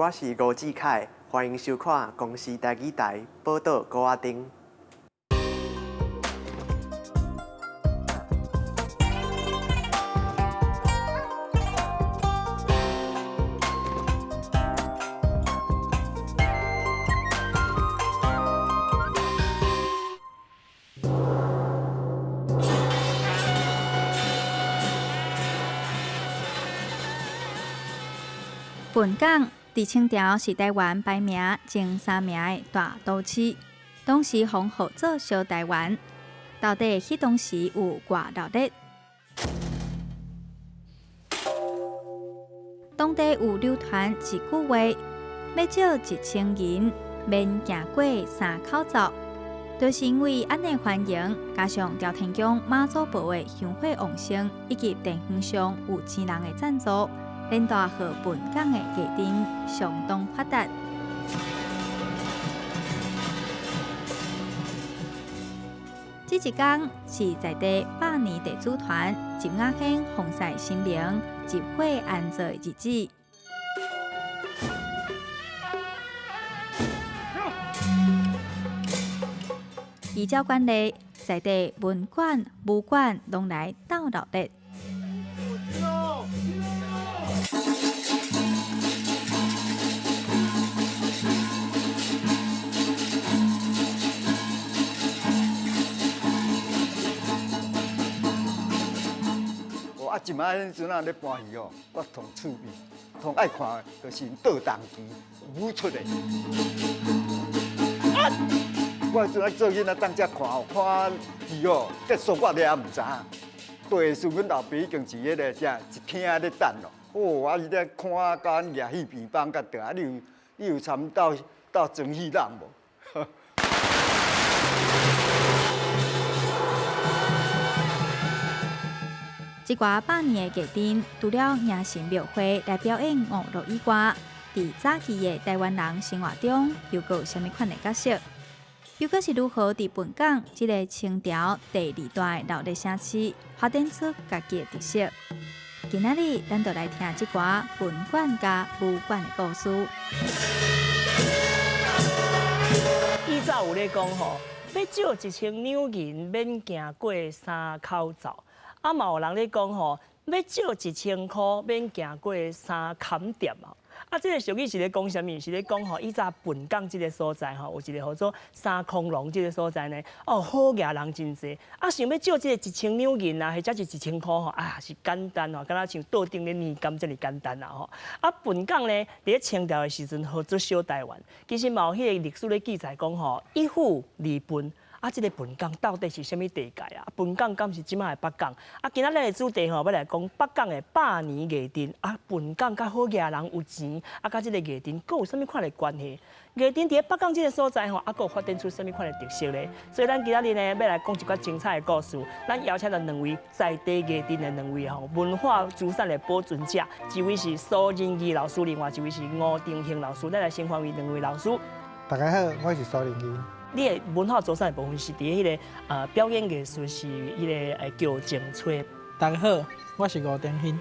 我是吳志凱，歡迎收看公視台語台寶島鼓仔燈。本港佇清朝是台灣排名前三名的大都市，當時封號做小台灣。到底彼當時有偌鬧熱？當地有流傳一句話：欲借一千銀，免行過三口灶。就是因為按呢繁榮，加上朝天宮媽祖婆的香火旺盛，以及地方上有錢人的贊助，連帶予本港的藝陣相當發達。這一工是在地百年地主團入雅軒奉祀神明集會安坐的日子。依照慣例，在地文館、武館攏來鬥鬧熱。啊！這擺彼陣仔咧搬戲哦，我上趣味，上愛看的就是倒銅旗舞出的。我彼陣仔做囡仔當遮看哦，看戲哦，結束我咧也毋知影。對時，阮老爸已經佇彼个啥一廳咧等咯。哦，啊伊咧看甲阮掠戲棚放甲轉來，你有參鬥鬥裝戲人無？這寡百年的藝陣，除了迎神廟會來表演娛樂以外，佇早期的台灣人生活中，又閣有啥物款的角色？又閣是如何佇本港這个清朝第二大的鬧熱城市，發展出家己的特色？今仔日咱就來聽這寡文館佮武館的故事。以早有咧講吼，欲借一千兩銀，免行過三口灶。啊，嘛有人咧講吼，欲借一千箍，免行過三坎店啊。啊，這个俗語是咧講啥物？是咧講吼，以早本港這个所在吼，有一个號做三空籠這个所在呢。哦，好額人真濟。啊，想欲借這个一千兩銀啊，或者是一千箍吼，啊，是簡單吼，敢若像桌頂咧年柑遮爾簡單啦吼。啊，本港呢，佇咧清朝的時陣號做小台灣，其實嘛有彼個歷史咧記載講吼，一府二分。啊，這个本港到底是啥物地界啊？本港敢是這擺的北港？啊，今仔咱的主題吼，欲來講北港的百年藝陣。啊，本港佮好額人有錢，啊，佮這个藝陣閣有啥物款的關係？藝陣佇咧北港這个所在吼，啊，閣有發展出啥物款的特色咧？所以咱今仔日呢，欲來講一寡精彩的故事。咱邀請到兩位在地藝陣的兩位吼文化資產的保存者，一位是蘇仁義老師，另外一位是吳定興老師。咱來先歡迎兩位老師。大家好，我是蘇仁義。你的文化資產的部分是佇彼个表演藝術是彼个叫靜吹。大家好，我是吳定興。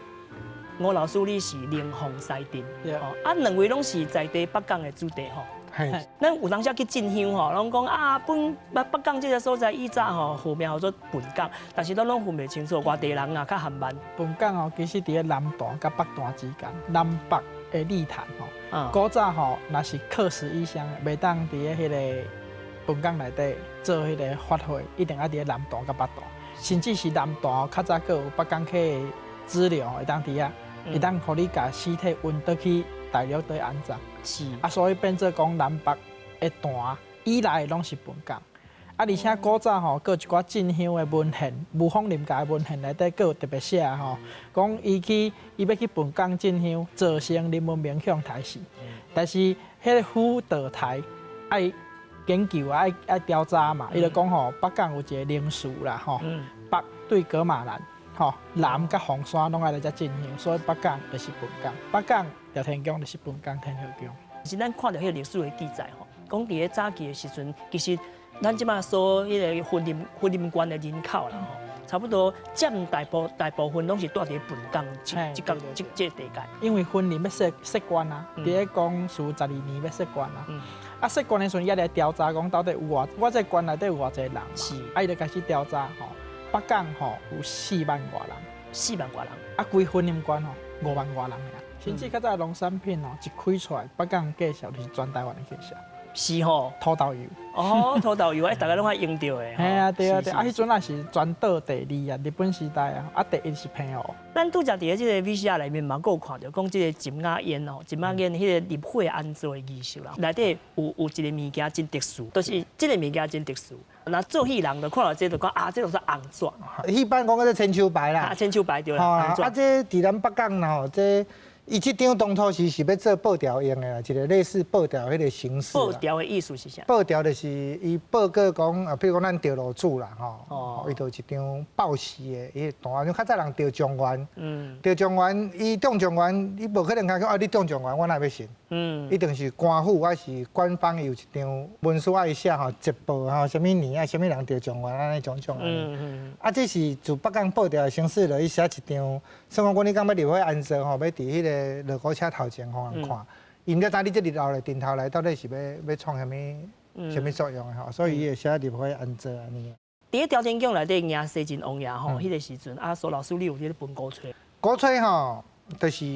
吳老師，你是靈鳳西鎮。對。啊，兩位攏是在地北港的子弟吼。嘿。咱有當時去進香吼，攏講啊，本北北港這个所在以早吼，號名號做本港，但是咱攏分袂清楚，外地人啊較含慢。本港吼，其實佇咧南壇佮北壇之間，南北的禮壇吼。古早吼，若是客死異鄉，袂當佇咧彼个本港內底做彼个法會，一定愛佇咧南壇佮北壇，甚至是南壇較早閣有北港溪的支流會當佇遐，會當予你共屍體運倒去大陸佗安葬。是。啊，所以變做講南北的壇以來攏是本港。啊，而且古早吼，閣有一寡進香的文獻，霧峰林家的文獻內底閣有特別寫吼，講伊去伊欲去本港進香，造成林文明向刣死。但是彼个府道台愛研究啊，愛愛調查嘛，伊就講吼，北港有一个靈樹啦吼，北對噶瑪蘭吼，南佮鳳山攏愛來遮進香，所以北港就是本港，北港朝天宮就是本港天后宮。是咱看著彼个歷史的記載吼，講佇咧早期的時陣，其實咱這擺所彼个雲林縣的人口啦吼，差不多佔大部分攏是住佇本港這這個地界。因為雲林欲設縣啊，佇咧光緒12年欲設縣啊。啊，設縣的時陣，伊來調查講到底有偌，我這縣內底有偌濟人。啊，伊就開始調查吼，北港吼有4萬外人，4萬外人。啊，規雲林縣吼5萬外人爾。甚至較早農產品哦，一開出來，北港價數就是全台灣的價數。是吼，土豆油。哦，土豆油，哎，大家攏愛用著的。嘿啊，對啊對，啊，彼陣也是全島第二啊，日本時代啊，啊，第一是澎湖。咱拄才佇咧這個 VCR 內面嘛，閣有看著講這個唚仔煙哦，唚仔煙彼個入火安怎的儀式啦，內底有一個物件真特殊，就是這個物件真特殊。那做戲人就看著這個就講啊，這個是紅紙。戲班講這千秋牌啦。啊，千秋牌對啦。啊，這佇咱北港吼，這。伊這張當初是欲做報條用的啦，一個類似報條彼個形式。報條的意思是啥？報條就是伊報告講啊，比如講咱著落主啦吼，伊就一張報時的，伊單，像較早人著狀元，著狀元，伊中狀元，伊無可能講啊，你中狀元，我哪會欲信？一定是官府還是官方有一張文書愛寫吼，捷報吼，啥物年啊，啥物人著狀元按呢種種按呢。啊，這是自北港報條的形式落，伊寫一張，算講阮你講欲入伙安座吼，欲佇彼個鑼鼓車頭前予人看，𪜶才知你這日後來陣頭來到底是欲創啥物啥物作用的吼，所以伊會寫入伙安座按呢。佇咧朝天宮內底迎西晉王爺吼，彼個時陣啊，蘇老師你有佇咧分鼓吹？鼓吹吼，就是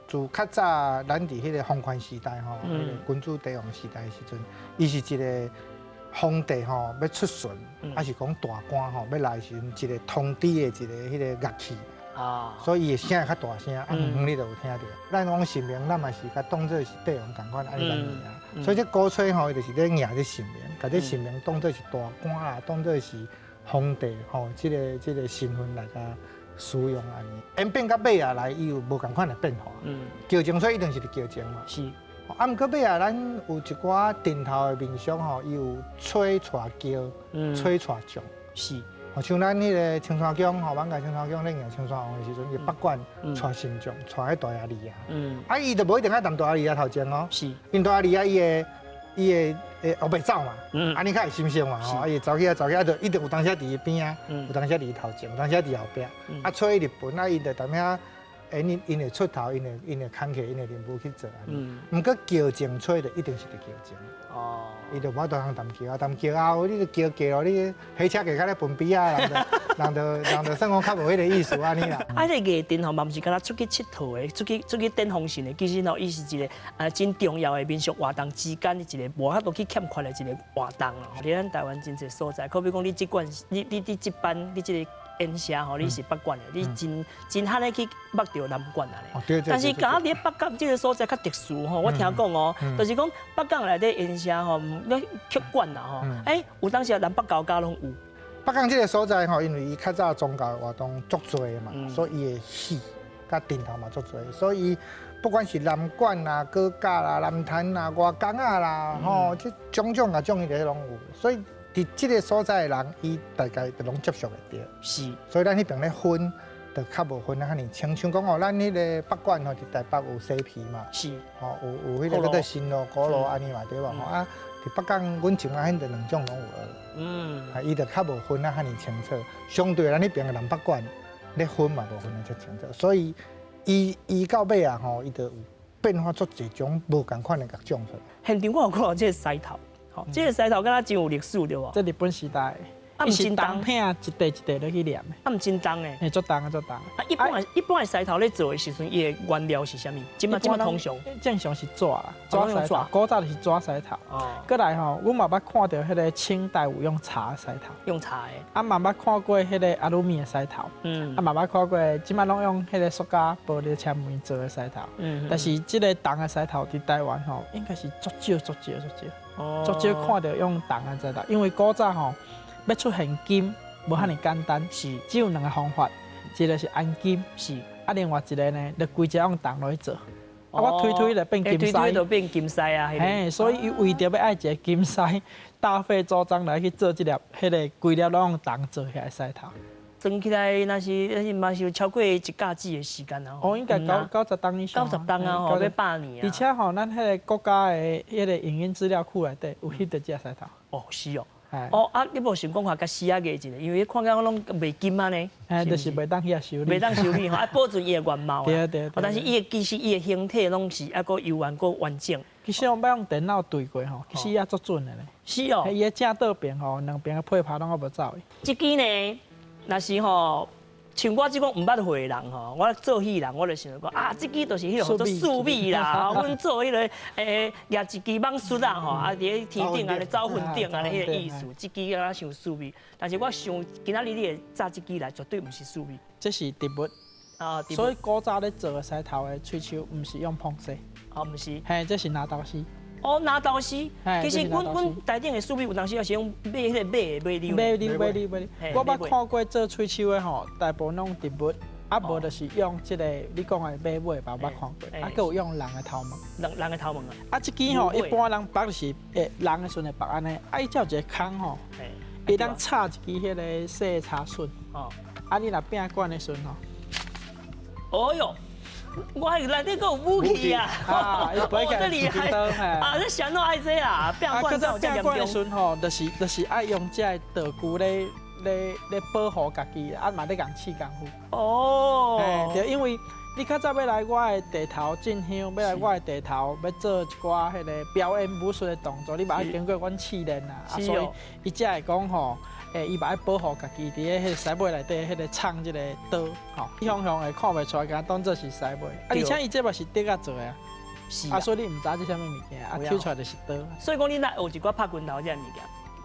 自較早咱佇彼個皇權時代吼，彼個君主帝王時代的時陣，伊是一個皇帝吼欲出巡，抑是講大官吼欲來的時陣，一個通知的一個彼個樂器。啊，所以伊的聲會較大聲，啊，遠遠你就有聽著。咱講神明，咱嘛是共當做是帝王仝款按呢來迎。所以這鼓吹吼，伊就是咧迎這神明，共這神明當做是大官啊，當做是皇帝吼，這個身份來共使用按呢。演變到尾仔來，伊有無仝款的變化。轎前吹一定是佇轎前嘛。啊，毋過尾仔，咱有一寡陣頭的民俗吼，伊有吹帶轎，吹帶將。哦，像咱彼個青山宮吼，艋舺青山宮咧迎青山王的時陣，伊北管帶神將，帶彼大爺二啊。啊，伊就無一定愛踮大爺二仔頭前哦。𪜶大爺二仔，伊會烏白走嘛。按呢較會神聖嘛吼，啊，伊會走去啊走去啊，就一定有當時佇伊邊仔，有當時佇伊頭前，有當時佇後壁。啊，吹入歕啊，𪜶就踮遐，𪜶會出頭，𪜶會牽起𪜶的任務去做按呢。毋過轎前吹就一定是佇轎前。哦，伊就無法度通踮轎啊，踮轎後，你轎過咯，你火車過較咧分邊啊，人就算講較無彼個意思按呢啦。啊，這個藝陣吼嘛，毋是干焦出去𨑨迌的，出去典風神的，其實吼，伊是一個真重要的民俗活動之間的一個無法度去欠缺的一個活動啦。佇咱台灣真濟所在，好比講你這管，你這班，你這個演社吼，你是北管的，你真真罕咧去捌著南管啊咧。但是敢若佇咧北港這個所在較特殊吼，我聽講哦，就是講北港內底演社吼，咧曲管啦吼，欸，有當時南北高架攏有。北港這個所在吼，因為伊較早宗教活動足濟的嘛，所以伊的戲佮陣頭嘛足濟，所以不管是南管啦、高甲啦、南壇啦、外江仔啦，吼，這種種啊種伊個攏有，所以佇這個所在的人，伊大概就攏接觸會著。所以咱彼爿咧分，就較無分得遐爾清。像講哦，咱彼個北管吼，佇台北有西皮嘛。吼，有彼個叫做新路、古路按呢嘛，對無吼？啊，佇北港，阮前仔彼就兩種攏有學。啊，伊就較無分得遐爾清楚。相對咱彼爿的南北管咧分嘛，無分得遮清楚。所以，伊到尾啊吼，伊就有變化出濟種無仝款的樂種出來。現場我有看著這個獅頭。這個獅頭敢若真有歷史對無？這日本時代，啊，毋真重，銅片一塊一塊落去黏的。啊，毋真重的。嘿，足重啊，足重。啊，一般的獅頭咧做的時陣，伊的原料是啥物？這馬通常。正常是紙啦，紙獅頭。古早就是紙獅頭。哦。過來吼，阮嘛捌看著彼個清代有用柴獅頭。用柴的。啊，嘛捌看過彼個阿魯米的獅頭。啊，嘛捌看過，這馬攏用彼個塑膠玻璃纖維做的獅頭。但是這個銅的獅頭佇台灣吼，應該是足少、足少、足少。足少看著用銅的獅頭，因為古早吼欲出現金無遐爾簡單，只有兩个方法，一個是安金，啊，另外一個呢，就規隻用銅落去做，啊，我推推就變金獅，推推就變金獅啊，嘿，所以伊為著欲愛一个金獅，大費周章來去做這粒，彼个規粒攏用銅做起來的獅頭。算起來，若是嘛是有超過一甲子的時間啊。哦，應該90冬以上。90冬啊，吼，欲100年啊。而且吼，咱彼个國家的彼个影音資料庫內底有翕著這隻獅頭。哦，是哦。哦啊，你無想講話共死仔過一下，因為看見攏袂金按呢。哎，就是袂當去遐修理。袂當修理吼，啊，保存伊的原貌。對對。但是伊的其實伊的形體攏是猶閣猶原閣完整。其實我欲用電腦對過吼，其實也足準的咧。是哦。伊的正倒邊吼，兩邊的配拍攏猶無走去。這支呢，若是吼。像我這種毋捌會的人吼，我做戲人，我就想講啊，這支就是彼個做術米啦，阮做彼個舉一支艋術啊吼，啊佇咧天頂按呢走雲頂按呢彼個意思，這支敢若像術米，但是我想今仔日你會紮這支來，絕對毋是術米。這是植物啊，所以古早咧做的獅頭的喙鬚，毋是用膨絲。哦，毋是。嘿，這是拿刀絲。哦，拿刀絲，其實阮台頂的術米有當時也是用買彼個馬的馬溜。馬溜馬溜馬溜。我捌看過做喙鬚的吼，大部分攏植物，啊無就是用這個你講的馬尾吧，捌看過，啊閣有用人的頭毛。人的頭毛啊。啊，這支吼，一般人縛就是會人的時陣會縛按呢，啊伊才有一個孔吼，會當插一支彼個細插筍。哦。啊，你若拚管的時陣吼。哦喲。我內底閣有武器啊！哦，這厲害！啊，這啥怎愛這啊？拚管才有這嚴重。拚管的時陣吼，就是愛用這個道具咧保護家己，啊嘛咧共試功夫。哦。對，因為你較早欲來我的地頭進香，欲來我的地頭欲做一寡彼个表演武術的動作，你嘛愛經過阮試練啊。啊，所以伊才會講吼。伊嘛愛保護家己，佇咧彼个獅尾內底，彼个藏這個刀，吼，雄雄會看袂出來，共當做是獅尾。啊，而且伊這嘛是竹仔做的啊，啊，所以你毋知這啥物物件，啊，抽出來就是刀。所以講，你若學一寡拍拳頭這个物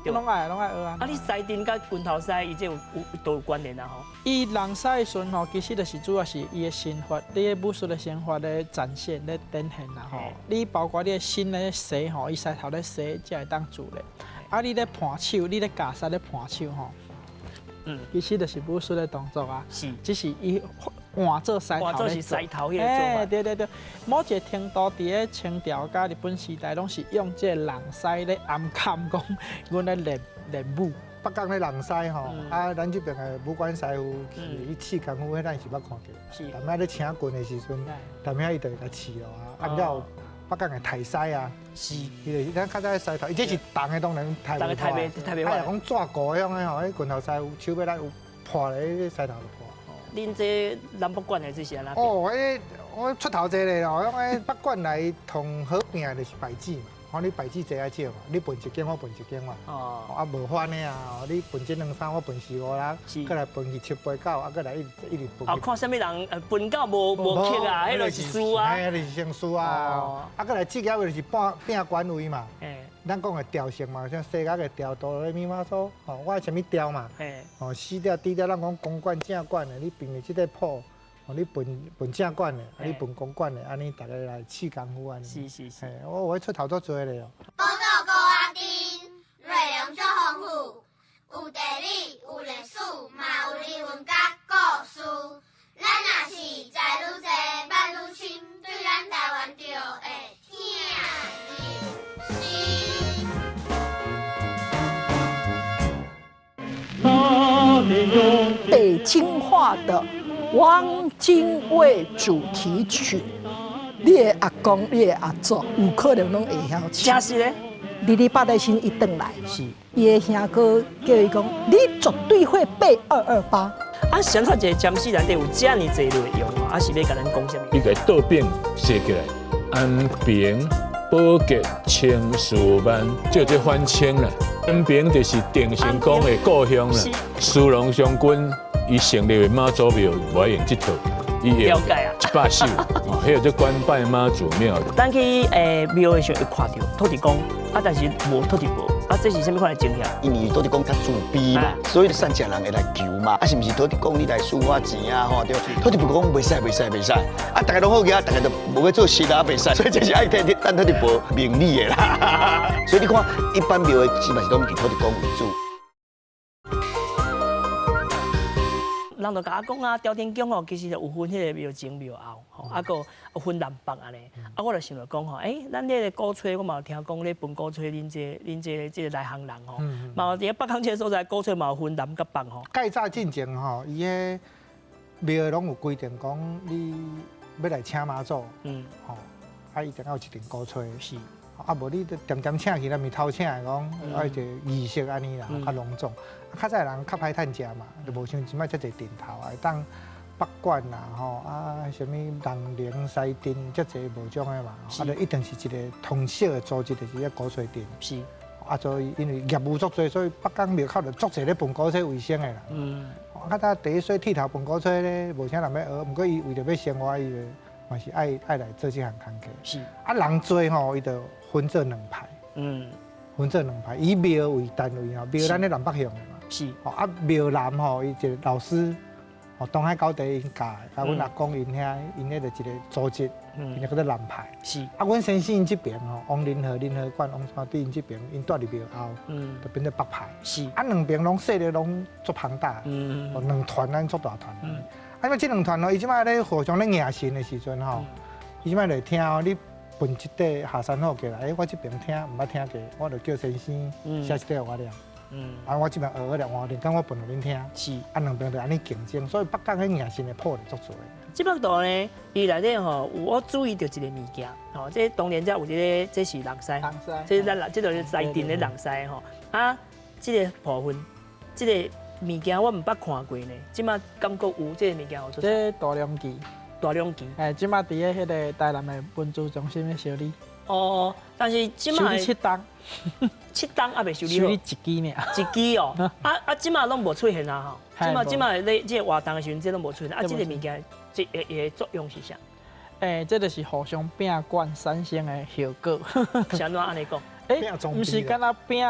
件，攏愛，攏愛學啊。啊，你獅陣佮拳頭師，伊這有都有關聯啊吼。伊人獅的時陣吼，其實就是主要是伊的身法，你的武術的身法咧展現咧展現啦吼。你包括你的身咧勢吼，伊獅頭咧勢才會當自然。啊！你咧盤手，你咧架獅咧盤手吼，其實就是武術的動作啊。是，只是伊換做獅頭換做是獅頭彼個做法。對對對，某一個程度佇咧清朝佮日本時代，攏是用這個人獅咧暗崁講，阮咧練練武。北港咧人獅吼，啊，咱這邊的武館師傅去試功夫，彼咱是捌看過。是。踮遐咧請棍的時陣，踮遐伊就會共試落啊，啊，了後。北港的抬獅啊，是，伊就是咱較早的獅頭，伊這是銅的，當然抬袂破。啊，若講紙糊彼種的吼，彼拳頭師有手尾仔有破咧，彼獅頭就破。恁這南北管的這是按怎？哦，彼我出頭濟咧咯，彼北管來同好拼的就是牌子嘛。吼，你牌子濟仔少嘛，你分一間我分一間嘛。哦。啊，無反的啊，你分這兩三，我分四五啦，閣來分去七八九，啊，閣來一直一直分。啊，看啥物人分到無克啊，彼就是輸啊。彼就是先輸啊。啊，閣來職業就是拼拼官位嘛。咱講的調性嘛，像西角的調度咧，咪媽說，吼，我啥物調嘛？吼，死調、低調，咱講公管、正管的，你並是這個譜。哦，你分分正管的，啊，你分公管的，按呢逐家來試功夫按呢。是是是。我出頭足濟咧哦。寶島高仔頂，內容足豐富，有地理，有歷史，嘛有人文佮故事。咱若是知愈濟，捌愈深，對咱台灣就會疼入心。北京話的。汪精衛主題曲，你的阿公、你的阿祖有可能攏會曉唱。真是咧，二二八的時伊轉來，是，伊的兄哥叫伊講，你絕對會背228。啊，啥物一个占筮內底有遮爾濟內容啊，是欲共咱講啥物？伊共倒反寫起來，安平、寶杰、千樹萬，這做反清啦。安平就是鄭成功的故鄉啦，司農將軍。伊成立的媽祖廟，無愛用這套，伊用100首，哦，彼个做官拜媽祖廟。咱去廟的時候會看著土地公，啊，但是無土地婆，啊，這是啥物款的情形？因為土地公較自卑嘛，所以善食人會來求嘛，啊，是毋是土地公你來輸我錢啊？吼，對，土地婆講袂使袂使袂使，啊，逐家攏好額，逐家都無欲做事啊，袂使，所以這是愛替等土地婆明理的啦。所以你看，一般廟的基本是攏以土地公為主。人就共我講啊，朝天宮吼，其實有分彼個廟前廟後，吼，啊，閣有分南北按呢。啊，我就想著講吼，咱彼個鼓吹，我嘛有聽講咧分鼓吹，恁這內行人吼，嘛有佇咧北港這個所在，鼓吹嘛有分南佮北吼。蓋早進前吼，伊彼廟攏有規定講，你欲來請媽祖，吼，啊，一定要有一頂鼓吹。是。啊，無你都恬恬請去，咱咪頭請的講，愛一個儀式按呢啦，較隆重。較早人較歹趁食嘛，就無像這擺遮濟陣頭啊，會當北管啦吼，啊，啥物人靈西鎮遮濟無種的嘛，啊，就一定是一個通識的組織，就是遐鼓吹陣。啊，所以因為業務足濟，所以北港廟口就足濟咧笨鼓吹為生的啦。較早第一說剃頭笨鼓吹咧，無啥人欲學，毋過伊為著欲生活，伊就嘛是愛來做這項工課。啊，人濟吼，伊就分做兩派。分做兩派，以廟為單位吼，廟咱咧南北向的嘛。啊，廟南吼，伊一個老師，吼，東海高地𪜶教的，啊，阮阿公𪜶遐，𪜶彼個一個組織，𪜶就叫做南派。啊，阮先生這邊吼，王仁和、仁和館、王山弟𪜶這邊，𪜶蹛佇廟後，就變做北派。啊，兩邊攏勢力攏足龐大。兩團咱足大團。啊，因為這兩團吼，伊這擺咧互相咧迎神的時陣吼，伊這擺就會聽哦，你分一塊下山虎過來，欸，我這邊聽毋捌聽過，我就叫先生寫一塊予我念。啊，我這邊學學了換練，等我分予恁聽。啊，兩邊就按呢競爭，所以北港彼迎神的譜就足濟。這幅圖呢，伊內底吼有我注意著一個物件，吼，這當然這有這個，這是人師，這咱人，這就是在陣的人師吼。啊，這個部分，這個物件我毋捌看過呢，這馬感覺有這個物件有出。這大量機。大量機。哎，這馬佇咧彼個台南的文資中心咧修理。哦，但是這馬修理七冬，七冬猶未修理好。修理一支爾。一支哦，啊啊，這馬攏無出現啊吼。這馬這馬咧這個活動的時陣，這攏無出現。啊，這個物件，這會會作用是啥？欸，這就是互相拼管產生的效果。是按怎按呢講？欸，毋是干焦拼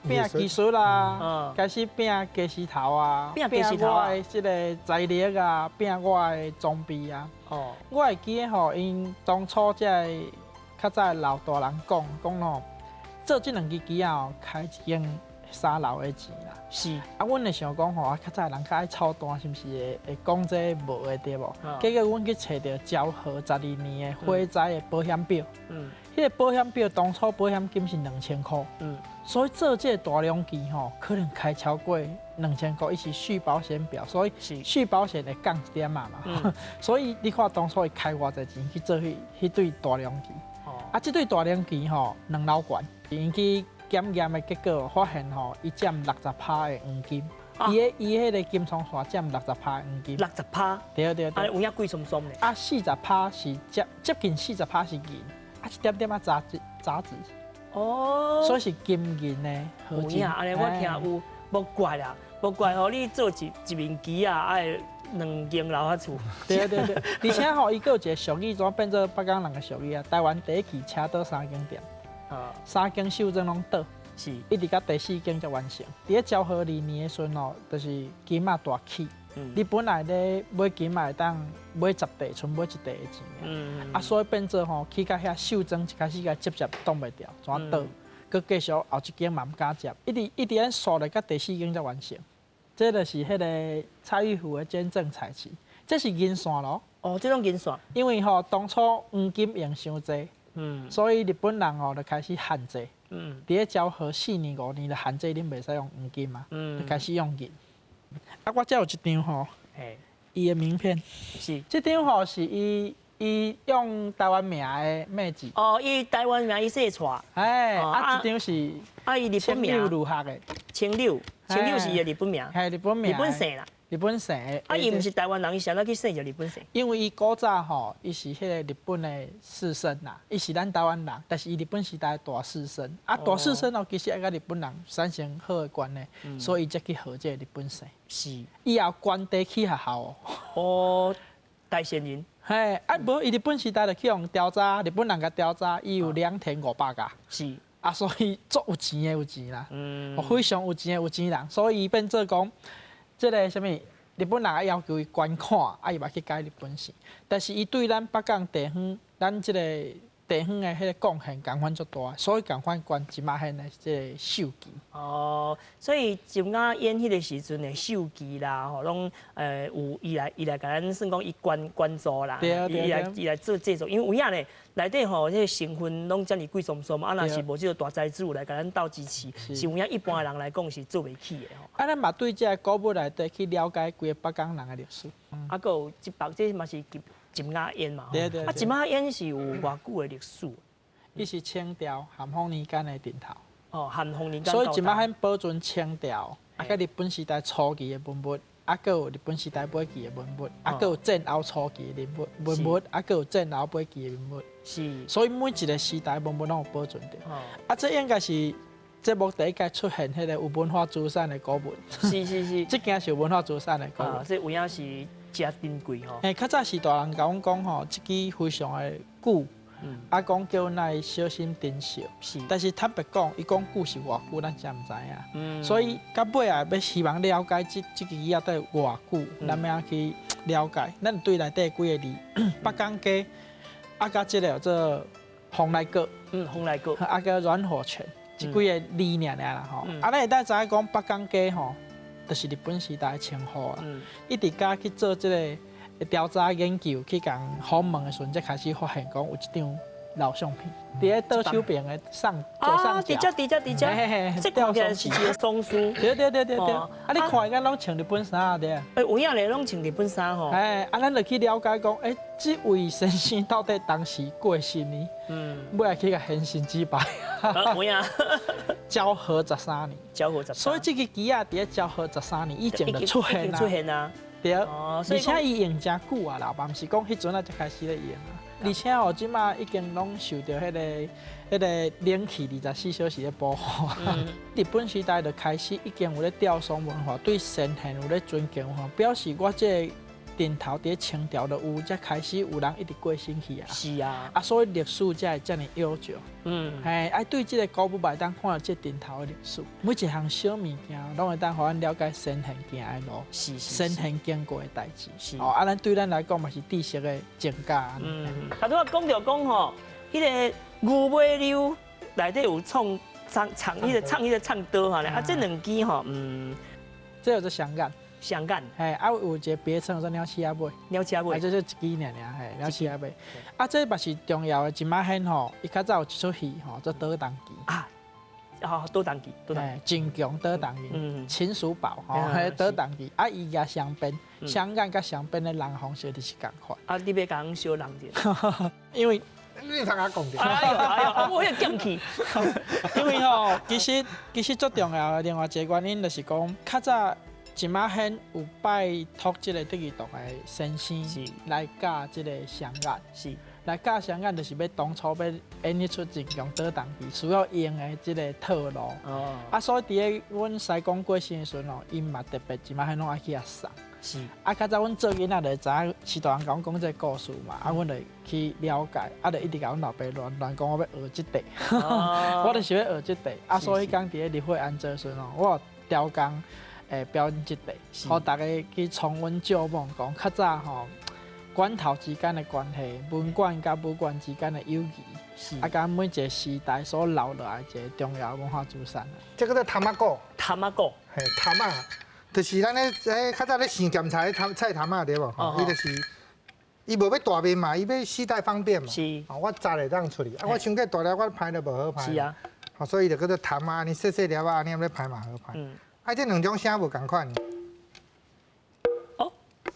拼技術啦，開始拼家私頭啊，拼家私頭啊，我的這個財力啊，拼我的裝備啊。哦，我會記得吼，𪜶當初這個較早老大人講講吼，做這兩支旗仔哦，開一間三樓的錢啦。啊，阮會想講吼，啊，較早人較愛操蛋，是毋是會會講這無的對無？結果阮去揣著昭和12年的火災的保險表。彼個保險表當初保險金是2000箍。所以做這個大量機吼，可能開超過2000箍，伊是續保險表，所以續保險會降一點仔嘛。所以你看當初伊開偌濟錢去做彼彼對大量機。啊，這對大量機吼，兩樓懸，𪜶去檢驗的結果發現吼，伊佔60%的黃金，伊的伊彼個金創線佔六十趴黃金。六十趴？對對對。啊，有影貴鬆鬆咧。啊，四十趴是接接近四十趴是銀，啊，一點點仔雜質雜質。哦。所以是金銀的合金。有影，按呢我聽有，無怪啦，無怪吼，你做一一面旗仔，愛兩間樓仔厝。對對對，而且吼，伊閣有一個俗語，怎變做北港人的俗語啊？台灣第一期車倒三間店，三間秀莊攏倒，一直到第四間才完成。佇咧昭和二年的時陣吼，就是金仔大起。你本來咧買金仔會當買十塊，賰買一塊的錢。啊，所以變做吼，去到遐秀莊一開始共接接擋袂牢，怎倒？閣繼續後一間嘛毋敢接，一直一直按刷落到第四間才完成。這就是彼個蔡玉湖的捐贈彩旗，這是銀線囉。哦，這種銀線。因為吼，當初黃金用傷濟，所以日本人吼就開始限制。佇咧昭和4年、5年就限制恁袂使用黃金嘛，就開始用銀。啊，我這有一張吼，伊的名片。這張吼是伊伊用台灣名的名字。哦，伊台灣名伊姓蔡。哎，啊，這張是啊，伊日本名。留學的。清柳，清柳是伊的日本名。係日本名。日本姓啦。日本姓的。啊，伊毋是台灣人，伊是按怎去姓就日本姓？因為伊古早吼，伊是彼個日本的士紳啦，伊是咱台灣人，但是伊日本時代大士紳。啊，大士紳哦，其實愛佮日本人產生好的關係，所以伊才去學這個日本姓。以後關低去學校哦。哦，大善人。嘿，啊無伊日本時代就去予調查，日本人共調查，伊有良田500甲。啊，所以足有錢的有錢啦，非常有錢的有錢人，所以伊變做講，這個啥物，日本人愛要求伊捐款，啊伊嘛去改日本姓，但是伊對咱北港地方，咱這個地方的彼個貢獻仝款足大，所以仝款懸這馬現的這個繡旗。哦，所以金仔演彼個時陣的繡旗啦，吼，攏有伊來伊來共咱算講伊捐捐助啦，伊來伊來做製作，因為有影咧內底吼，這個成分攏遮爾貴鬆鬆，啊，若是無這個大財主來共咱鬥支持，是有影一般的人來講是做袂起的吼。啊，咱嘛對這個古物內底去了解規個北港人的歷史。啊，閣有這幅這嘛是金金仔煙嘛，啊，金仔煙是有偌久的歷史？伊是清朝咸豐年間的陣頭。哦，咸豐年間。所以這擺還保存清朝，啊，佮日本時代初期的文物，啊，閣有日本時代尾期的文物，啊，閣有戰後初期的文物，文物，啊，閣有戰後尾期的文物。所以每一個時代文物攏有保存著。啊，這應該是節目第一屆出現彼個有文化資產的古物。這件是有文化資產的古物。啊，這有影是誠珍貴吼。欸，較早是大人共阮講吼，這支非常的久。啊，講叫阮愛小心珍惜。但是坦白講，伊講久是偌久，咱真毋知影。所以到尾啊，欲希望了解這支椅仔底偌久，咱欲按怎去了解？咱對內底幾个字，北港街，啊，佮這个叫做蓬萊閣。蓬萊閣。啊，佮軟火泉，這幾个字爾爾啦吼。啊，咱會當知影講北港街吼，就是日本時代的稱呼啊。一直佮去做這个調查研究，去共訪問的時陣，才開始發現講有這張老相片，佇咧左手邊的上左上角。佇遮佇遮佇遮，這看起來是一个喪屍。對對對對對。啊，你看伊敢攏穿日本衫對啊？欸，有影咧，攏穿日本衫吼。哎，啊，咱就去了解講，欸，這位先生到底當時過身呢？尾仔去共先生祭拜。有影。昭和十三年。昭和十三。所以這个機仔佇咧昭和十三年以前就出現啦。出現啊。對，而且伊用誠久啊啦，嘛毋是講彼陣仔才開始咧用啊。而且哦，這馬已經攏受著彼个冷氣24小時咧保護。日本時代就開始已經有咧吊喪文化，對先賢有咧尊敬吼，表示我這个陣頭佇咧清朝就有，才開始有人一直過身去啊。是啊。啊，所以歷史才會遮爾悠久。嘿，啊，對這个古物嘛會當看著這陣頭的歷史，每一項小物件攏會當予咱了解先賢行的路，先賢經過的代誌。哦，啊，咱對咱來講嘛是知識的增加。頭拄仔講著講吼，彼个牛尾溜內底有創唱唱彼个唱彼个唱刀吼，啊，這兩支吼，這叫做雙眼。雙眼。嘿，啊，有一個別稱叫鳥鼠仔尾。鳥鼠仔尾。啊，這就一支爾爾，嘿，鳥鼠仔尾。啊，這嘛是重要的，一馬顯吼，伊較早有一齣戲吼，做倒銅旗。啊，哦，倒銅旗，倒銅旗。秦瓊倒銅旗，秦叔寶吼，彼倒銅旗。啊，伊舉雙鞭，雙眼佮雙鞭的人方式就是仝款。啊，你欲共阮相人者？因為你通我講著。哎呦哎呦，我彼劍氣。因為吼，其實最重要的另外一個原因就是講，較早。一馬顯有拜託這个德義堂的先生來教這个雙眼，來教雙眼，就是欲當初欲演彼齣秦瓊倒銅旗需要用的這个套路。啊，所以佇咧阮師公過身的時陣吼，𪜶嘛特別一馬顯攏愛去遐送。啊，較早阮做囡仔就會知影是大人共阮講這个故事嘛，啊，阮就去了解，啊，就一直共阮老爸亂亂講我欲學這塊，我就是欲學這塊。啊，所以彼工佇咧立會安做的時陣吼，我有調工。會表演這塊，予大家去重溫舊夢，講較早吼，館頭之間的關係，文館佮武館之間的友誼，啊，佮每一個時代所留落來一个重要文化資產。這个叫潭仔鼓。潭仔鼓。嘿，潭仔，就是咱咧，較早咧生鹹菜、菜潭仔對無？伊就是，伊無欲大面嘛，伊欲攜帶方便嘛。我紮會當出去，啊，我傷過大粒，我排都無好排。所以伊就叫做潭仔，按呢細細粒仔，按呢欲排嘛好排。啊，這兩種聲無仝款。哦，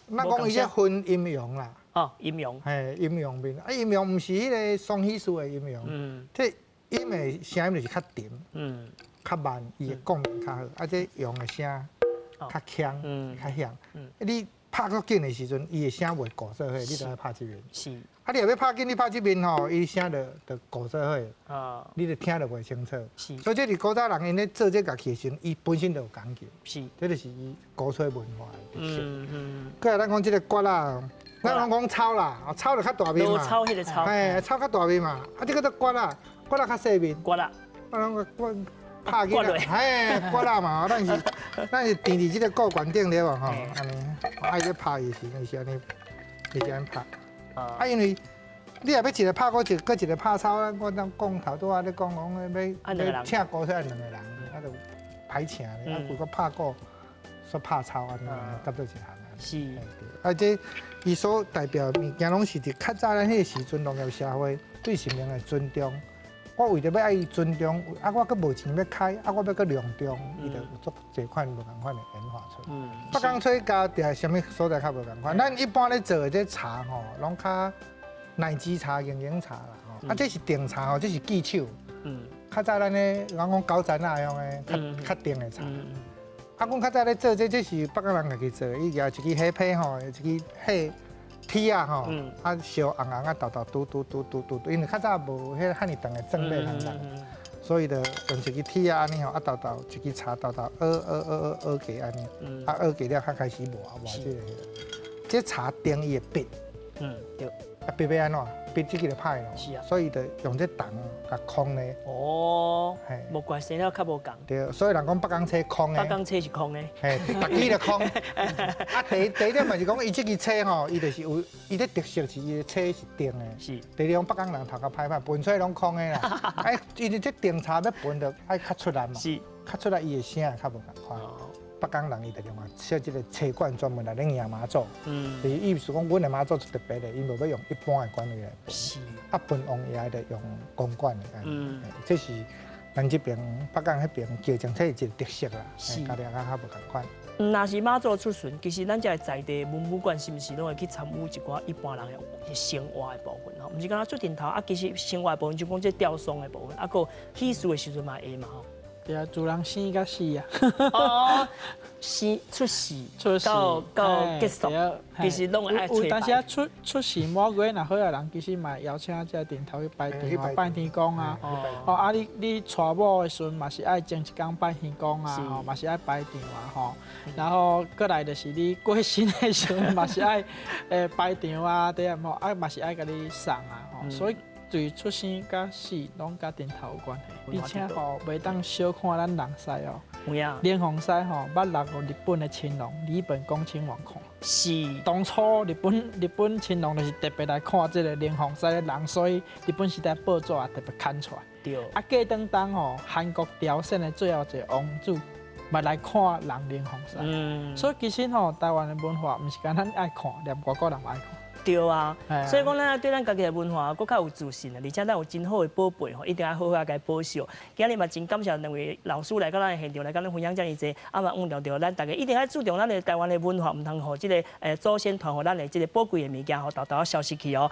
咱講伊這分陰陽啦。哦，陰陽。嘿，陰陽面，啊，陰陽毋是彼个雙喜事的陰陽。這陰的聲音就是較沉，較慢，伊的共鳴較好。啊，這陽的聲較強，較響。你拍閣緊的時陣，伊的聲袂糊做伙，你就愛拍這邊。啊，你若欲拍緊，你拍這邊吼，伊聲就糊做伙，你就聽就袂清楚。所以這是古早人𪜶咧做這樂器的時陣，伊本身就有講究。這就是伊鼓吹文化的特色。過來咱講這个鼓仔，咱攏講草啦，草就較大面嘛。草彼个草。嘿，草較大面嘛。啊，這个做鼓仔，鼓仔較細面。鼓仔。我攏我拍起來，嘿，鼓仔嘛，咱是墊佇這个鼓管頂對無吼？按呢，啊，伊咧拍伊是，伊是按呢，伊是按呢拍。啊，因為你若欲一个拍鼓，一閣一个拍草，我當講頭拄仔咧講講，欲請鼓手愛兩个人，啊，就歹請咧，啊，規個拍鼓，煞拍草按呢，合做一項啊。啊，這伊所代表的物件，攏是佇較早咱彼个時陣農業社會對神明的尊重。我為著欲愛伊尊重，啊，我閣無錢欲開，啊，我欲閣隆重，伊就有足濟款無仝款的演化出來。北港吹佮佇啥物所在較無仝款？咱一般咧做的這茶吼，攏較奶雞茶、形形茶啦吼。啊，這是甜茶吼，這是技巧。較早咱咧，人講九層仔樣的，較較甜的茶。啊，阮較早咧做這，這是北港人家己做的，伊舉一支火批吼，一支火鐵仔吼，啊燒紅紅啊，豆豆拄拄拄拄拄，因為較早無彼個遐爾長的鑽尾通人，所以就用一支鐵仔按呢吼，啊豆豆一支茶豆豆熬熬熬熬熬過按呢，啊熬過了才開始磨磨這個。這茶甜伊會滗，啊滗欲按怎？滗這個就歹咯。是啊。所以就用這銅共空的。哦。無怪生了較無仝。對，所以人講北港車空的。北港車是空的。嘿，逐支就空。啊，第一點嘛是講，伊這支車吼，伊就是有，伊的特色是伊的車是定的。第二講北港人頭殼歹歹，盤出來攏空的啦。哎，因為這甜茶欲盤就愛較出力嘛。較出力，伊的聲會較無仝款。北港人伊就另外設這個車管專門來咧迎媽祖。就是意思講，阮的媽祖是特別的，伊無欲用一般的管位來盤。啊，盤王爺就用公管的。這是咱這邊北港彼邊轎精車一個特色啦，佮另外較無仝款。若是媽祖出巡，其實咱這個在地文武館是毋是攏會去參與一寡一般人的生活的部分吼？毋是干焦出陣頭啊，其實生活的部分就講這吊喪的部分，啊，閣喜事的時陣嘛會嘛吼。對啊，自人生佮死啊。哦，生出世到結束，其實攏會愛有當時啊出出世滿月若好的人，其實嘛邀請這陣頭去拜場拜天公啊。哦啊，你娶某的時陣嘛是愛前一工拜天公啊，吼嘛是愛拜場啊，吼。然後過來就是你過身的時陣嘛是愛拜場啊，對啊，吼啊嘛是愛共你送啊，吼，所以。對出生佮死攏佮陣頭有關係，而且吼袂當小看咱人獅哦。有影。龍鳳獅吼，捌落予日本的親王日本恭親王看。當初日本親王就是特別來看這個龍鳳獅的人，所以日本時代報紙也特別刊出來。啊，過當當吼，韓國朝鮮的最後一個王子嘛來看人龍鳳獅。所以其實吼，台灣的文化毋是干咱愛看，連外國人嘛愛看。對啊，所以講咱對咱家己的文化閣較有自信啊，而且咱有真好的寶貝吼，一定愛好好啊共伊保守。今日嘛真感謝兩位老師來到咱的現場來佮咱分享遮爾濟，啊嘛強調咱大家一定愛注重咱的台灣的文化，毋通予這個祖先傳予咱的這個寶貴的物件，予沓沓消失去哦。